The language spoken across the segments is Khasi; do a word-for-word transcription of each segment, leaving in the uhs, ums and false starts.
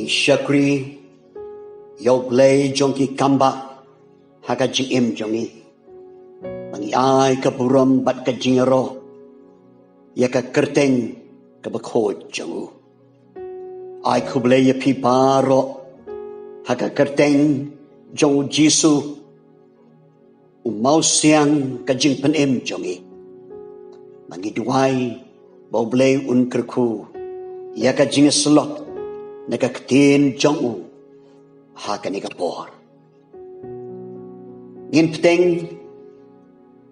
Shakri ïa U Blei jong ki kambah ha ka jingim jong ngi, ba ngi ai ka burom bad ka jingïaroh ïa ka kyrteng kaba khuid jong u. Ai khublei ïa phi baroh ha ka kyrteng jong U Jisu, u mawsiang ka jingpynim jong ngi. Ba ngi duwai ba U Blei un kyrkhu ïa ka jingïasyllok na ka ktien jong u ha kane ka por. Ngin bteng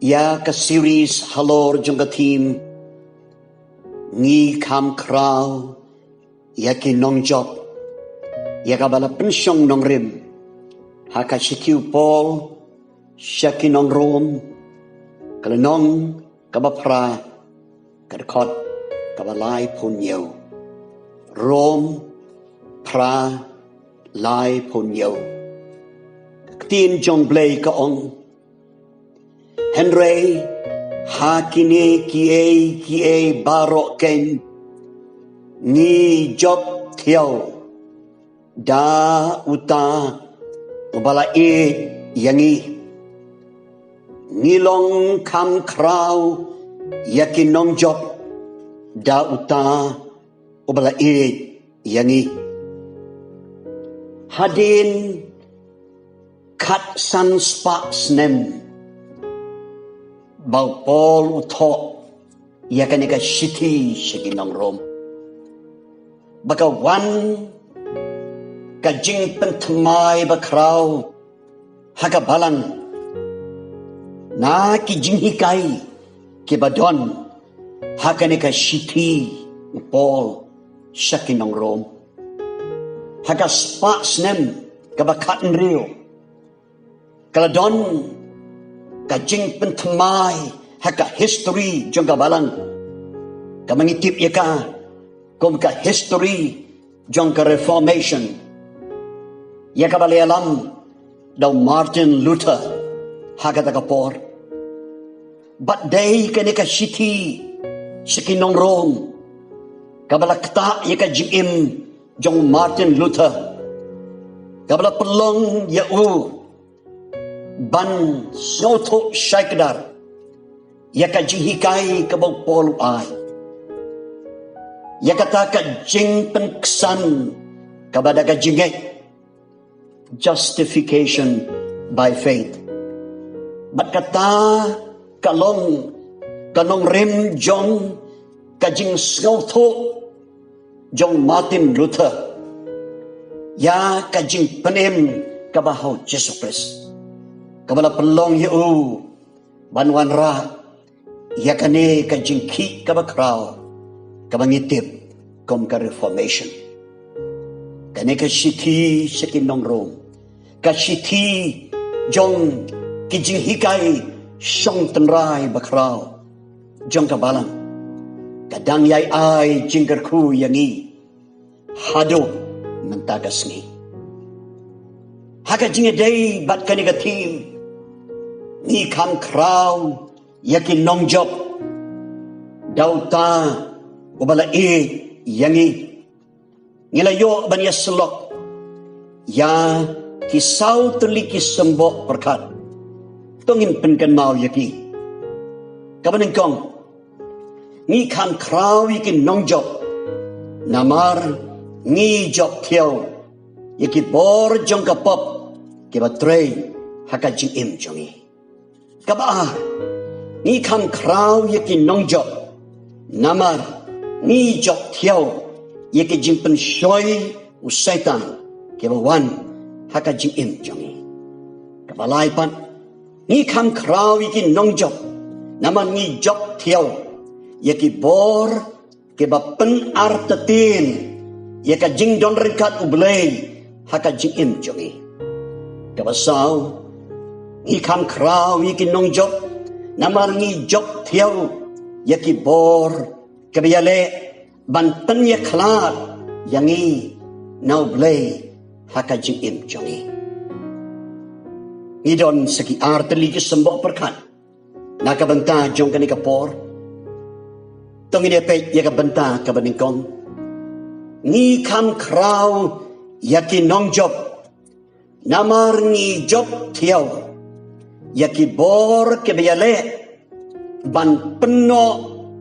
ïa ka series halor jong ka theme Ngi kham khraw ïa ki nongjop, ïa kaba la pynshong nongrim ha ka shithi u Paul sha ki nong Rom, ka lynnong kaba phra, ka dkhot kaba laiphew hynñiew. Rom phra, laiphew hynñiew. Ka ktien jong U Blei ka ong: Hynrei ha kine kiei kiei baroh keiñ ngi jop thiaw da uta uba la ïeit ïa ngi. Ngi long kham khraw ïa ki nongjop da uta uba la ïeit ïa ngi. Hadien khatsan spah snem ba u Paul u thoh ïa kane ka shithi sha ki nong Rom, ba ka wan ka jingpynthymmai bakhraw ha ka balang na ki jinghikai kiba don ha kane ka shithi u Paul sha ki nong Rom. Ha ka spah snem kaba khathynriew, ka la don ka jingpynthymmai ha ka history jong ka balang, kaba ngi tip ïa ka kum ka history jong ka Reformation, ïa kaba la ïalam da u Martin Luther ha kata ka por. Bad dei kane ka shithi sha ki nong Rom kaba la ktah ïa ka jingim jong u Martin Luther, kaba la pynlong ïa u ban sngewthuh shai kdar ïa ka jinghikai kaba u Paul u ai, ïa kata ka jingpynksan kaba da ka jingngeit, justification by faith. Bad kata ka long ka nongrim jong ka jingsngewthuh jong Martin Luther ïa ka jingpynim kaba ha u Jisu Khrist, kaba la pynlong ïa u ban wanrah ïa kane ka jingkhih kaba khraw kaba ngi tip kum ka Reformation. Kane ka shithi sha ki nong Rom, ka shithi jong ki jinghikai shong tynrai bakhraw jong ka balang, ka dang ïai ai jingkyrkhu ïa ngi haduh mynta ka sngi. Ha ka jingïadei bad kane ka theme, ngi kham khraw ïa ki nongjop da uta uba la ïeit ïa ngi, ngi la ïoh ban ïasyllok ïa ki saw tylli ki symboh pyrkhat. To ngin pynkynmaw ïa ki. Kaba nyngkong, ngi kham khraw ïa ki nongjop namar ngi jop thiaw ïa ki bor jong ka pop kiba trei ha ka jingim jong ngi. Kaba ar, ngi kham khraw ïa ki nongjop namar ngi jop thiaw ïa ki jingpynshoi u Soitan kiba wan ha ka jingim jong ngi. Kaba lai pat, ngi kham khraw ïa ki nongjop namar ngi jop thiaw ïa ki bor kiba pynartatien ïa ka jingdon ryngkat U Blei ha ka jingim jong ngi. Kaba saw, ngi kham khraw ïa ki nongjop namar ngi jop thiaw ïa ki bor kiba ïaleh ban pynïakhlad ïa ngi na U Blei ha ka jingim jong ngi. Ngi don sa ki ar tylli ki symboh pyrkhat na ka bynta jong kane ka por. To ngin ïa peit ïa ka bynta kaba nyngkong. Ngi kham khraw ïa ki nongjop, namar ngi jop thiaw ïa ki bor kiba ïaleh ban pynnoh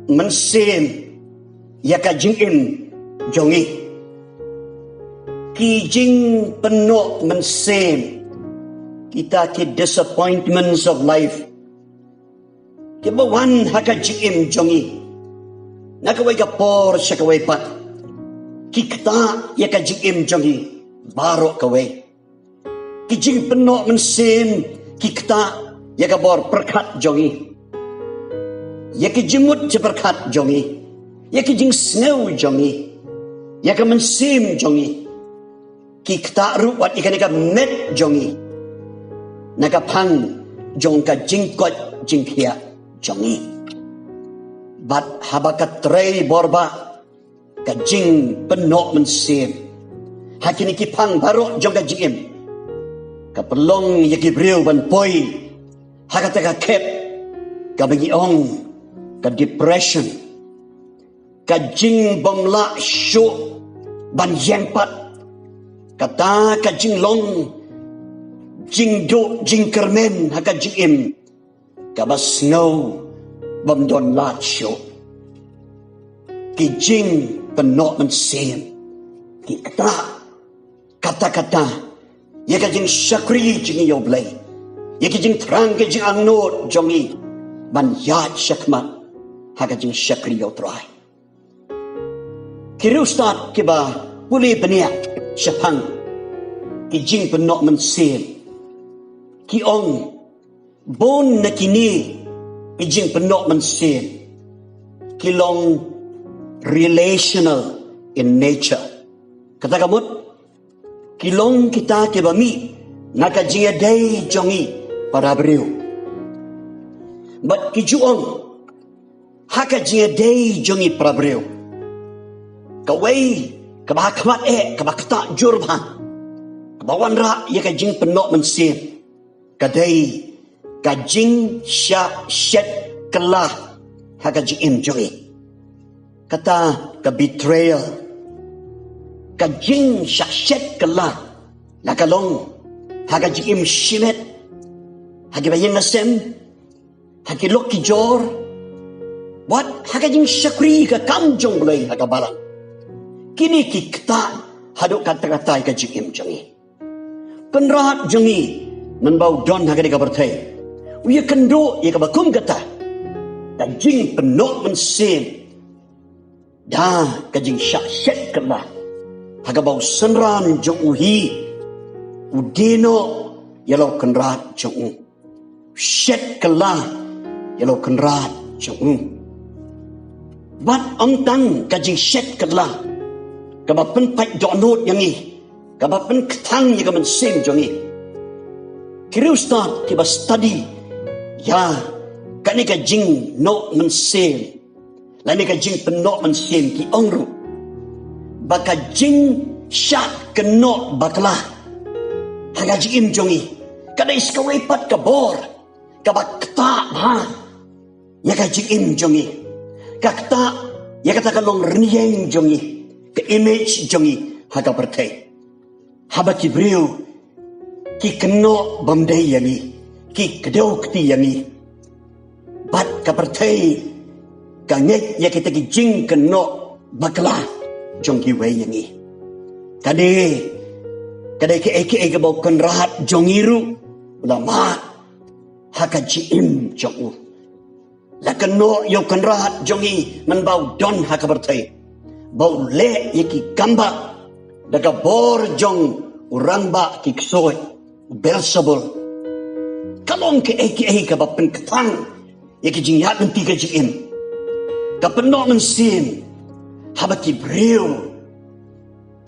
mynsiem ïa ka jingim jong ngi. Ki jingpynnoh mynsiem, kita ki disappointments of life, kiba wan ha ka jingim jong ngi na kawei ka por sha kawei pat, ki ktah ïa ka jingim jong ngi baroh kawei. Ki jingpynnoh mynsiem ki ktah ïa ka bor pyrkhat jong ngi, ïa ki jingmut jingpyrkhat jong ngi, ïa ki jingsngew jong ngi, ïa ka mynsiem jong ngi. Ki ktah ruh wat ïa kane ka met jong ngi na ka phang jong ka jingkoit jingkhiah jong ngi. Bad haba ka trei bor bah ka jingpynnoh mynsiem ha kine ki phang baroh jong ka jingim, ka pynlong ïa ki briew ban poi ha kata ka khep kaba ngi ong ka depression, ka jingbymlah shuh ban ïeng pat, kata ka jinglong jingduh jingkyrmen ha ka jingim, kaba sngew bym don lad shuh. Ki jingpynnoh mynsiem ki ktah katta katta ïa ka jingshakri jong ngi ïa U Blei, ïa ka jingthrang, ka jingangnud jong ngi ban ïaid shakhmat ha ka jingshakri ïa U Trai. Ki riewstad kiba pule bniah shaphang ki jingpynnoh mynsiem ki ong, bun na kine ki jingpynnoh mynsiem ki long relational in nature. Kata ka mut, ki long kita kiba mih na ka jingïadei jong ngi para briew. Bad ki ju ong, ha ka jingïadei jong ngi para briew, kawei kaba ha khmat eh, kaba ktah jur bha, kaba wanrah ïa ka jingpynnoh mynsiem, ka dei ka jingshah shet kylla ha ka jingim jong ngi. Kata ka betrayal, ka jingshah shet kylla, la ka long ha ka jingim shimet, ha kiba ïeng la sem, ha ki lok ki jor, wat ha ka jingshakri ka kam jong U Blei ha ka balang. Kine ki ktah haduh katta katta ïa ka jingim jong ngi. Kynrad jong ngi mynba u don ha kane ka pyrthei u ïakynduh ïa kaba kum kata, ka jingpynnoh mynsiem da ka jingshah shet kylla, ha kaba u synran jong u hi u die noh ïa la u kynrad jong u, shet kylla ïa la u kynrad jong u. Bad ym tang ka jingshet kylla kaba pynpait dohnud ïa ngi, kaba pynkthang ïa ka mynsiem jong ngi. Ki riewstad kiba study ïa kane ka jingnoh mynsiem lane ka jingpynnoh mynsiem ki ong ruh ba ka jingshah kynnoh bakla ha ka jingim jong ngi ka dei sa kawei pat ka bor kaba ktah bha ïa ka jingim jong ngi, ka ktah ïa kata ka long rynïeng jong ngi, ka image jong ngi ha ka pyrthei. Haba ki briew ki kynnoh bym dei ïa ngi, ki kdew kti ïa ngi, bad ka pyrthei ka ngeit ïa kita ki jingkynnoh bakla jong kiwei ïa ngi. Kane ka dei kaei kaei kaba u kynrad jong ngi ruh u la mad ha ka jingim jong u. La kynnoh ïa u kynrad jong ngi mynba u don ha ka pyrthei ba u leh ïa ki kambah da ka bor jong u rangbah ki ksuid, u Belsebul. Ka long kaei kaei kaba pynkthang ïa ki jingïaid lynti ka jingim, ka pynnoh mynsiem haba ki briew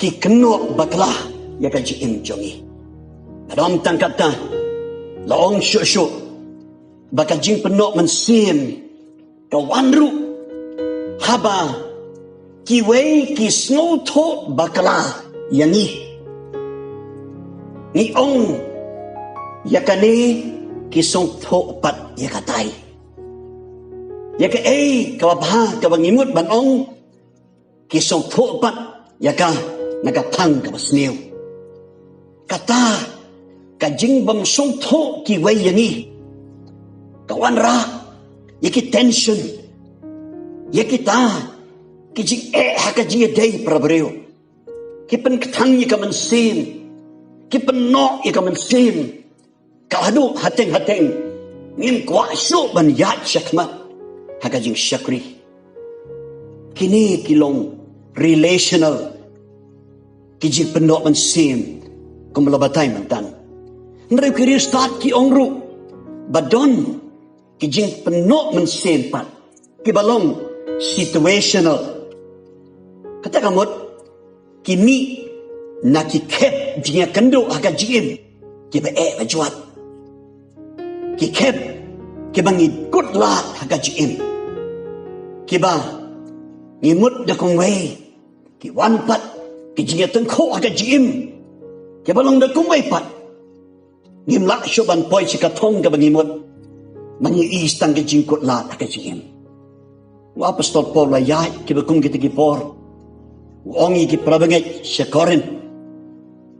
ki kynnoh bakla ïa ka jingim jong ngi. Bad ym tang kata, la ong shuh shuh ba ka jingpynnoh mynsiem ka wan ruh haba kiwei ki sngewthuh bakla ïa ngi. Ngi ong ïa kane, ki sngewthuh pat ïa katai. Ïa kaei kaba bha kaba ngi mut ban ong, ki sngewthuh pat ïa ka na ka phang kaba sniew. Kata ka jingbym sngewthuh kiwei ïa ngi ka wanrah ïa ki tension, ïa kita ki jingeh ha ka jingïadei para briew. Ki pynkthang ïa ka mynsiem, ki pynnoh ïa ka mynsiem. Ka haduh hateng hateng ngim kwah shuh ban ïaid shakhmat ha ka jingshakri. Kine ki long relational ki jingpynnoh mynsiem kum la batai mynta. Hynrei ki riewstad ki ong ruh ba don ki jingpynnoh mynsiem pat kiba long situational. Kata ka mut ki mih na ki khep jingïakynduh ha ka jingim kiba eh ba jwat. Ki khep kiba ngi kut lad ha ka jingim, kiba ngi mut da kumwei, ki wan pat ki jingïatyngkhuh ha ka jingim kiba long da kumwei pat. Ngim lah shuh ban poi sha ka thong kaba ngi mut ba ngi ïohi tang ka jingkut lad ha ka jingim. U Apostol Paul la ïaid kiba kum kita ki por. U ong ïa ki para bangeit sha Korinth,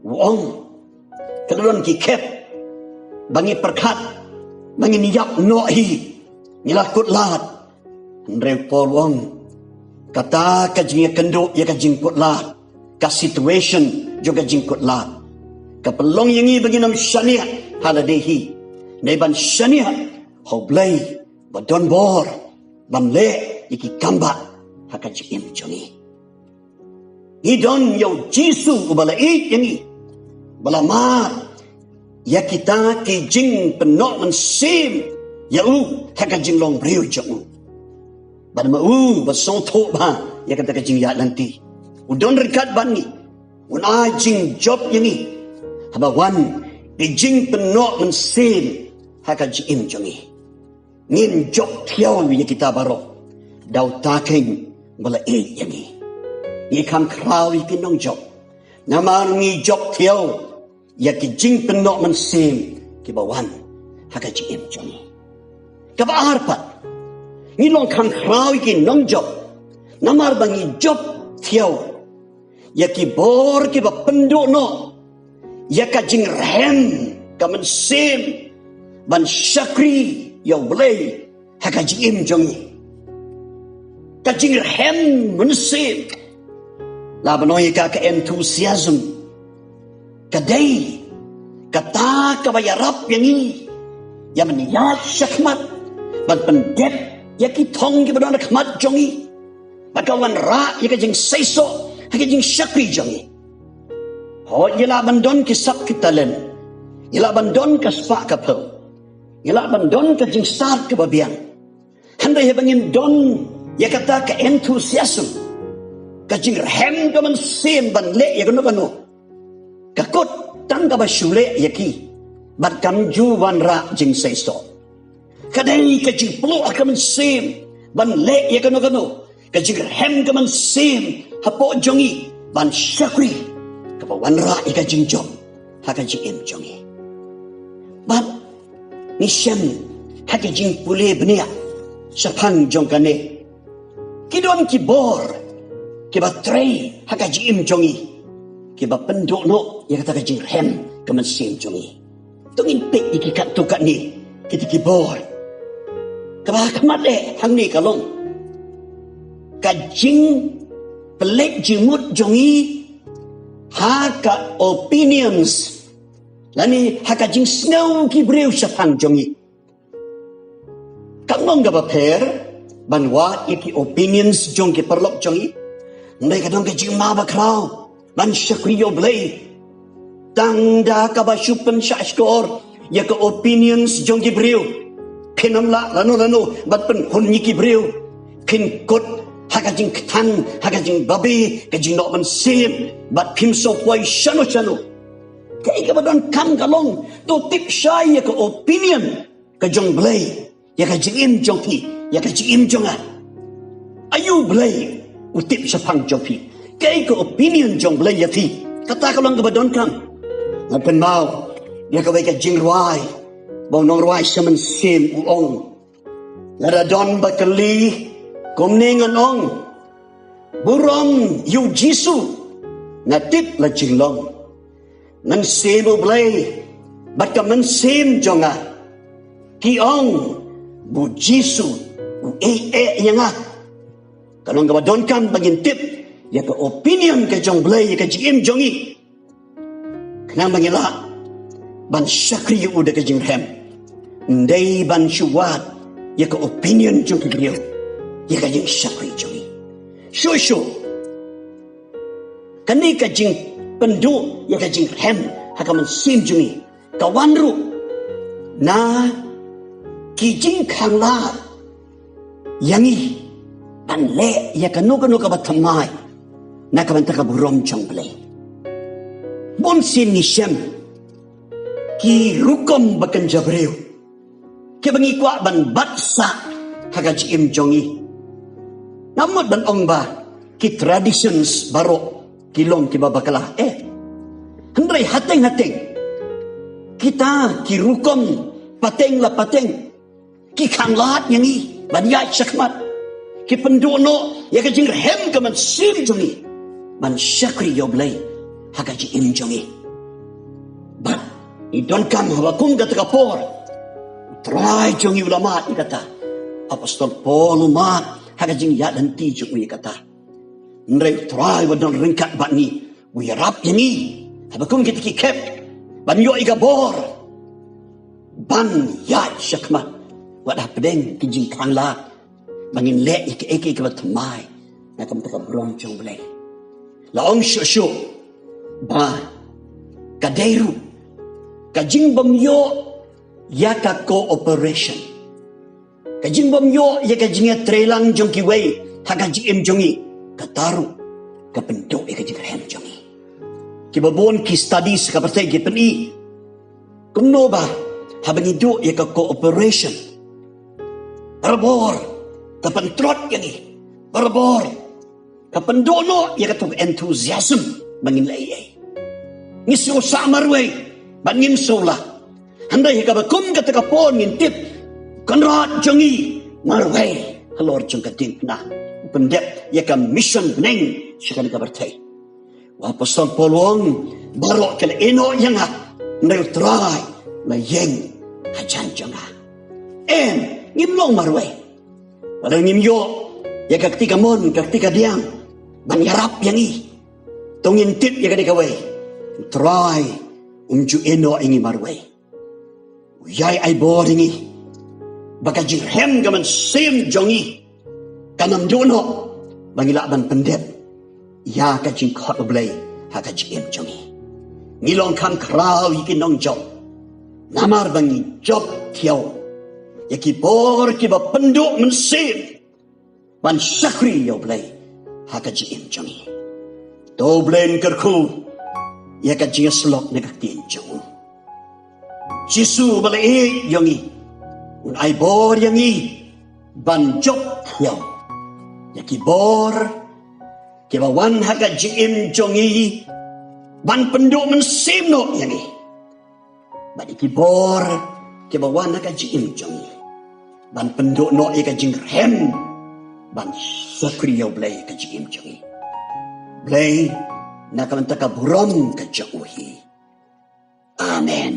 u ong ka don ki khep ba ngi pyrkhat ba ngin ïap noh hi, ngi la kut lad. Hynrei u Paul u ong kata ka jingïakynduh ïa ka jingkut lad, ka situation jong ka jingkut lad, ka pynlong ïa ngi ba ngin ym shaniah ha lade hi, ne ban shaniah ha U Blei ba don bor ban leh ïa ki kam bah ha ka jingim jong ngi. Ngi don ïa U Jisu uba la ïeit ïa ngi, ba la mad ïa kita ki jingpynnoh mynsiem ïa u ha ka jinglong briew jong u. Bad ma u ba sngewthuh bha ïa kata ka jingïaid lynti, u don ryngkat bad ngi, un ai jingjop ïa ngi haba wan ki jingpynnoh mynsiem ha ka jingim jong ngi. Ngin jop thiaw ïa kita baroh da uta keiñ ba la ïeit ïa ngi. Ngi kham khraw ïa ki nongjop namar ngi jop thiaw ïa ki jingpynnoh mynsiem kiba wan ha ka jingim jong ngi. Kaba ar pat, ngi long kham khraw ïa ki nongjop namar ba ngi jop thiaw ïa ki bor kiba pynduh noh ïa ka jingrhem ka mynsiem ban shakri ïa U Blei ha ka jingim jong ngi. Ka jingrhem mynsiem, la ban ong ïa ka, ka enthusiasm, ka dei kata kaba ïarap ïa ngi ïa ban ïaid shakhmat ban pyndep ïa ki thong kiba don ha khmat jong ngi. Bad ka wanrah ïa ka jingseisoh ha ka jingshakri jong ngi. Hooid, ngi lah ban don ki sap ki talent, ngi lah ban don ka spah ka phew, ngi lah ban don ka jingstad kaba biang, hynrei haba ngim don ïa kata ka enthusiasm, ka jingrhem ka mynsiem ban leh ïa kano kano, ka kut tang kaba shu leh ïa ki bad kam ju wanrah jingseisoh. Ka dei ka jingpluh ha ka mynsiem ban leh ïa kano kano, ka jingrhem ka mynsiem hapoh jong ngi ban shakri, kaba wanrah ïa ka jingjop ha ka jingim jong ngi. Bad ngi shem ha ka jingpule bniah shaphang jong kane, ki don ki bor kiba trei ha ka jingim jong ngi, kiba pynduh noh ïa kata ka jingrhem ka mynsiem jong ngi. To ngin peit ïa ki katto katne kita ki bor. Kaba ha khmat eh hangne ka long ka jingpynleit jingmut jong ngi ha ka opinions lane ha ka jingsngew ki briew shaphang jong ngi. Kam long kaba pher ban wad ïa ki opinions jong ki paralok jong ngi. Hynrei ka don ka jingma bakhraw ban shakri ïa U Blei. Tang da kaba shu pynshah shkor ïa ka opinions jong ki briew, phin ym lah lano lano ban pynhun ïa ki briew. Phin kut ha ka jingkthang, ha ka jingbabe, ka jingnoh mynsiem, bad phim sngewpoi shano shano. Kaei kaba donkam ka long, to tip shai ïa ka opinion ka jong Blei ïa ka jingim jong phi, ïa ka jingim jong nga. Aïu Blei u tip shaphang jong phi? Kaei ka opinion jong Blei ïa phi? Kata ka long kaba donkam. Nga kynmaw ïa kawei ka jingrwai ba u nongrwai sha mynsiem u ong, lada don ba kylli kumne ngan ong, burom ïa U Jisu, nga tip la jinglong. Mynsiem U Blei bad ka mynsiem jong nga ki ong ba U Jisu u ïeit ïa nga. Ka long kaba donkam ba ngin tip ïa ka opinion ka jong U Blei ïa ka jingim jong ngi, khnang ba ngin lah ban shakri ïa u da ka jingrhem, ym dei ban shu wad ïa ka opinion jong ki briew ïa ka jingshakri jong ngi. Shuh shuh, kane ka jingpynduh ïa ka jingrhem ha ka mynsiem jong ngi ka wan ruh na ki jingkhanglad ïa ngi ban leh ïa kano kano kaba thymmai na ka bynta ka burom jong U Blei. Bun sien ngi shem ki rukom ba kynja briew kiba ngi kwah ban bat sah ha ka jingim jong ngi. Ngam mut ban ong ba ki traditions baroh ki long kiba bakla, eh. Hynrei hateng hateng kita ki rukom pateng la pateng ki khanglad ïa ngi ban ïaid shakhmat, ki pynduh noh ïa ka jingrhem ka mynsiem jong ngi ban shakri ïa U Blei ha ka jingim jong ngi. Bad ngi donkam haba kum kata ka por U Trai jong ngi u la mad ïa kata. Apostol Paul u mad ha ka jingïaid lynti jong u ïa kata. Hynrei U Trai uba don ryngkat bad ngi u ïarap ïa ngi haba kum kita ki khep ban ïoh ïa ka bor ban ïaid shakhmat wat hapdeng ki jingkhanglad ba ngin leh ïa kaei kaei kaba thymmai na ka bynta ka burom jong U Blei. La ong shuh shuh ba ka dei ruh ka jingbym ïoh ïa ka cooperation, ka jingbym ïoh ïa ka jingïatreilang jong kiwei ha ka jingim jong ngi, kata ruh ka pynduh ïa ka jingrhem jong ngi. Kiba bun ki studies ha ka pyrthei ki pyni kumno ba haba ngi duh ïa ka cooperation, barabor ka pyntrot ïa ngi, barabor ka pynduh noh ïa kata ka enthusiasm ba ngin leh ei ei. Ngi sngewsah marwei bad ngim sngewlah. Hynrei ha kaba kum kata ka por ngin tip Kynrad jong ngi marwei halor jong ka diengphna u pyndep ïa ka mission bneng sha kane ka pyrthei. U Apostol Paul u ong baroh ki la ïehnoh ïa nga, hynrei U Trai u la ïeng hajan jong nga. Em, ngim long marwei. Lada ngim ïoh ïa ka kti kamon, ka kti kadiang ban ïarap ïa ngi, to ngin tip ïa kane kawei, U Trai um ju ïehnoh ïa ngi marwei. U ïai ai bor ïa ngi ba ka jingrhem ka mynsiem jong ngi kan ym duh noh ba ngi lah ban pyndep ïa ka jingkhot U Blei ha ka jingim jong ngi. Ngi long kham khraw ïa ki nongjop namar ba ngi jop thiaw ïa ki bor kiba pynduh mynsiem ban shakri ïa U Blei ha ka jingim jong ngi. To U Blei un kyrkhu ïa ka jingïasyllok na ka ktien jong u. Jisu ba la ïeit ïa ngi un ai bor ïa ngi ban jop thiaw ïa ki bor kiba wan ha ka jingim jong ngi ban pynduh mynsiem noh ïa ngi. Bad ïa ki bor kiba wan ha ka jingim jong ngi ban pynduh noh ïa ka jingrhem ban shakri ïa U Blei ha ka jingim jong ngi. Blei na ka bynta ka burom ka jong u hi. Amen.